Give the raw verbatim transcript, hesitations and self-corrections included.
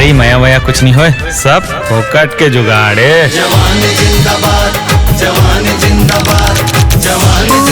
ए, मया वया कुछ नहीं होय, सब फोकट के जुगाड़ हे। जवान जिंदाबाद, जवान जिंदाबाद, जवान